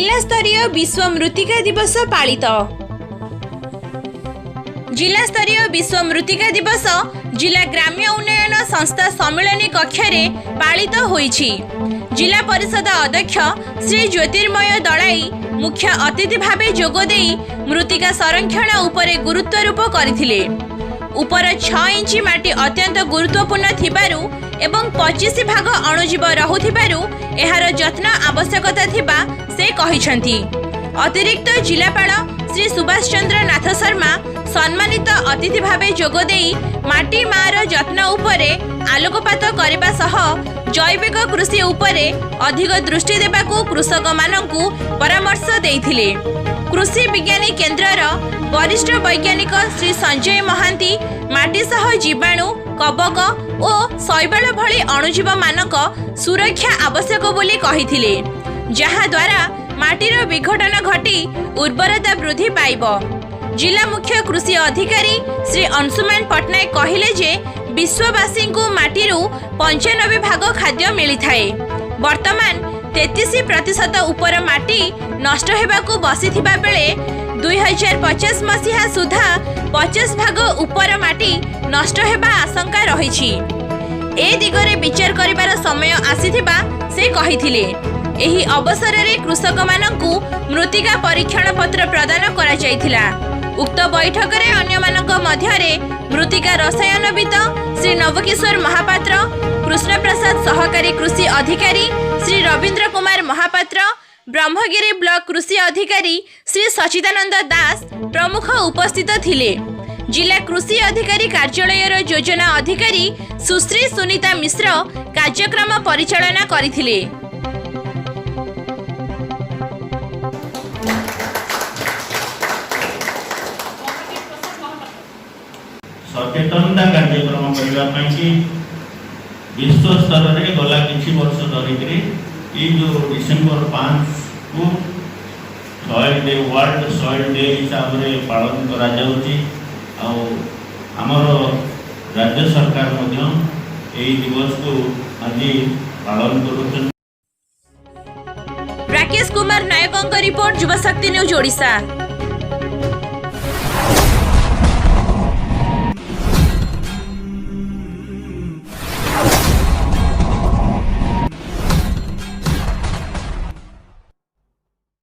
ଜିଲ୍ଲାସ୍ତରୀୟ ବିଶ୍ୱ ମୃତ୍ତିକା ଦିବସ ପାଳିତ। ଜିଲ୍ଲାସ୍ତରୀୟ ବିଶ୍ୱ ମୃତ୍ତିକା ଦିବସ ଜିଲ୍ଲା ଗ୍ରାମ୍ୟ ଉନ୍ନୟନ ସଂସ୍ଥା ସମ୍ମିଳନୀ କକ୍ଷରେ ପାଳିତ ହୋଇଛି। ଜିଲ୍ଲା ପରିଷଦ ଅଧ୍ୟକ୍ଷ ଶ୍ରୀ ଜ୍ୟୋତିର୍ମୟ ଦଳାଇ ମୁଖ୍ୟ ଅତିଥି ଭାବେ ଯୋଗଦେଇ ମୃତ୍ତିକା ସଂରକ୍ଷଣ ଉପରେ ଗୁରୁତ୍ୱାରୋପ କରିଥିଲେ। ଉପର 6 ଇଞ୍ଚ ମାଟି ଅତ୍ୟନ୍ତ ଗୁରୁତ୍ୱପୂର୍ଣ୍ଣ ଥିବାରୁ ଏବଂ 25 ଭାଗ ଅଣୁଜୀବ ରହୁଥିବାରୁ ଏହାର ଯତ୍ନ ଆବଶ୍ୟକତା ଥିବା ସେ କହିଛନ୍ତି। ଅତିରିକ୍ତ ଜିଲ୍ଲାପାଳ ଶ୍ରୀ ସୁଭାଷ ଚନ୍ଦ୍ର ନାଥ ଶର୍ମା ସମ୍ମାନିତ ଅତିଥି ଭାବେ ଯୋଗଦେଇ ମାଟି ମାର ଯତ୍ନ ଉପରେ ଆଲୋକପାତ କରିବା ସହ ଜୈବିକ କୃଷି ଉପରେ ଅଧିକ ଦୃଷ୍ଟି ଦେବାକୁ କୃଷକମାନଙ୍କୁ ପରାମର୍ଶ ଦେଇଥିଲେ। କୃଷି ବିଜ୍ଞାନୀ କେନ୍ଦ୍ରର ବରିଷ୍ଠ ବୈଜ୍ଞାନିକ ଶ୍ରୀ ସଞ୍ଜୟ ମହାନ୍ତି ମାଟି ସହ ଜୀବାଣୁ, କବକ ଓ ଶୈବାଳ ଭଳି ଅଣୁଜୀବମାନଙ୍କ ସୁରକ୍ଷା ଆବଶ୍ୟକ ବୋଲି କହିଥିଲେ, ଯାହାଦ୍ୱାରା ମାଟିର ବିଘଟନ ଘଟି ଉର୍ବରତା ବୃଦ୍ଧି ପାଇବ। ଜିଲ୍ଲା ମୁଖ୍ୟ କୃଷି ଅଧିକାରୀ ଶ୍ରୀ ଅଂଶୁମାନ ପଟ୍ଟନାୟକ କହିଲେ ଯେ ବିଶ୍ୱବାସୀଙ୍କୁ ମାଟିରୁ 95 ଭାଗ ଖାଦ୍ୟ ମିଳିଥାଏ। ବର୍ତ୍ତମାନ 33% ଉପର ମାଟି ନଷ୍ଟ ହେବାକୁ ବସିଥିବା ବେଳେ 2050 ମସିହା ସୁଦ୍ଧା 50 ଭାଗ ଉପର ମାଟି ନଷ୍ଟ ହେବା ଆଶଙ୍କା ରହିଛି। ଏ ଦିଗରେ ବିଚାର କରିବାର ସମୟ ଆସିଥିବା ସେ କହିଥିଲେ। ଏହି ଅବସରରେ କୃଷକମାନଙ୍କୁ ମୃତ୍ତିକା ପରୀକ୍ଷଣ ପତ୍ର ପ୍ରଦାନ କରାଯାଇଥିଲା। ଉକ୍ତ ବୈଠକରେ ଅନ୍ୟମାନଙ୍କ ମଧ୍ୟରେ ମୃତ୍ତିକା ରସାୟନବିତ ଶ୍ରୀ ନବକିଶୋର ମହାପାତ୍ର, କୃଷ୍ଣପ୍ରସାଦ ସହକାରୀ କୃଷି ଅଧିକାରୀ ଶ୍ରୀ ରବୀନ୍ଦ୍ର କୁମାର ମହାପାତ୍ର, ବ୍ରହ୍ମଗିରି ବ୍ଲକ କୃଷି ଅଧିକାରୀ ଶ୍ରୀ ସଚିଦାନନ୍ଦ ଦାସ ପ୍ରମୁଖ ଉପସ୍ଥିତ ଥିଲେ। ଜିଲ୍ଲା କୃଷି ଅଧିକାରୀ କାର୍ଯ୍ୟାଳୟର ଯୋଜନା ଅଧିକାରୀ ସୁଶ୍ରୀ ସୁନିତା ମିଶ୍ର କାର୍ଯ୍ୟକ୍ରମ ପରିଚାଳନା କରିଥିଲେ। ସଚେତନତା କାର୍ଯ୍ୟକ୍ରମ କରିବା ପାଇଁ କି ବିଶ୍ୱ ସ୍ତରରେ ଗଲା କିଛି ବର୍ଷ ଧରିକିରି ଏଇ ଯୋଉ December 5କୁ soil day, world soil day ହିସାବରେ ପାଳନ କରାଯାଉଛି। ଆଉ ଆମର ରାଜ୍ୟ ସରକାର ମଧ୍ୟ ଏହି ଦିବସକୁ ଆଜି ପାଳନ କରୁଛନ୍ତି। ରାକେଶ କୁମାର ନାୟକଙ୍କ ରିପୋର୍ଟ, ଯୁବଶକ୍ତି ନ୍ୟୁଜ୍ ଓଡ଼ିଶା।